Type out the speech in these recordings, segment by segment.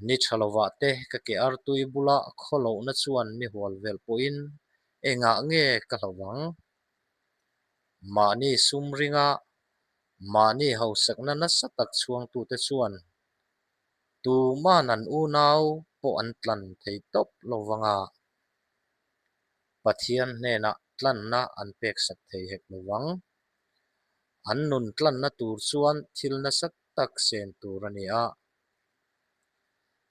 Ni tha lovah te ka ke artui bula khawlohna chuan mi hual vel pawhin engah nge ka hlauh ang? Mahni sum ringa mahni hausakna nasa tak chhuangtute chuan tuman an unau pawh an tlan thei tawp lo vang a, Pathian hnenah tlanna an peksak thei hek lo vang. An nun tlanna tur chuan thil nasa tak sen tur a ni a.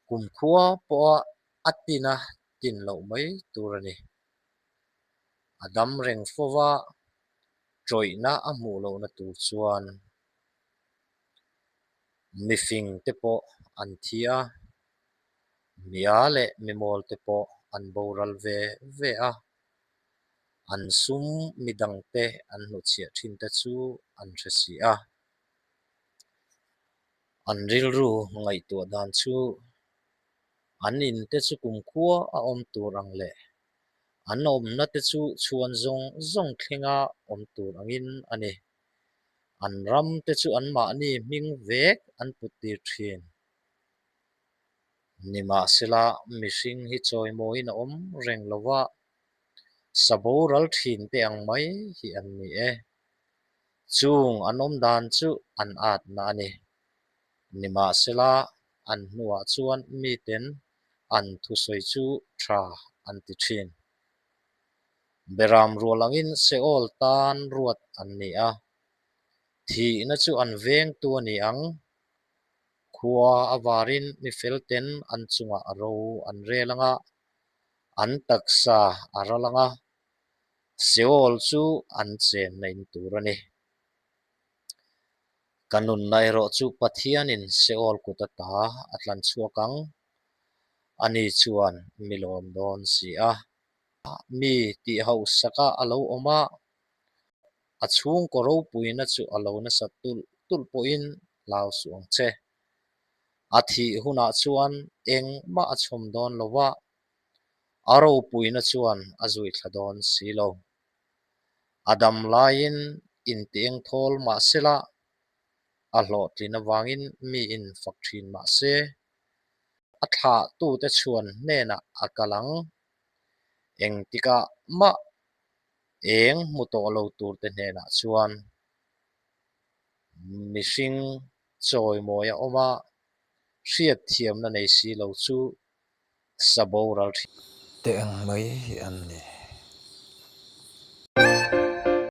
Kumkhua pawha a tina tin loh mai tur a ni. A dam reng fo va, tawihna a hmuh lohna tur chuan mifing te pawh an thi a, mia leh mimawl te pawh an boral ve ve a, an sum midangte an hnuchhiah thin te chu an hre si a. An rilru ngaihtuah dan chu an in te chu kumkhua a awm tur ang leh an awmna te chu chhuan zawng zawng thlenga awm tur angin a ni. An ram te chu anmahni hming vek an put tir thin. Nimahsela, mihring hi chawimawiin a awm reng lo va, sa boral thin te ang mai hi an ni e. Chung an awm dan chu an atna a ni. Nimahsela, an hnuah chuan miten an thusawi chu tha an ti thin. Beram rual angin Seol tan ruat an ni a, thihna chu an vengtu a ni ang. Khua a varin mi felten an chungah ro an rel ang a, an taksa a ral ang a, Seol chu an chenna in tur a ni. Ka nunna erawh chu Pathianin Seol kut ata a tlan chhuak ang. Ani chuan mi lawm dawn si a. Mi tih hauhsaka a lo awm a, a chhungkaw ropuina chu a lo nasat tulh tulh pawhin hlau suh ang che. A thih hunah chuan engmah a chhawm dawn lo va, a ropuina chuan a zui thla dawn si lo. A dam laiin intieng thawl mah sela, a hlawhtlin avangin miin fak thin mah se, a thlahtute chhuan hnenah a kal ang. Engtikah mah eng hmu tawh lo turte hnenah chuan mihring chawimawi a awm a, hriatthiamna nei si lo chu sa boral thin. Te ang mai hi an ni.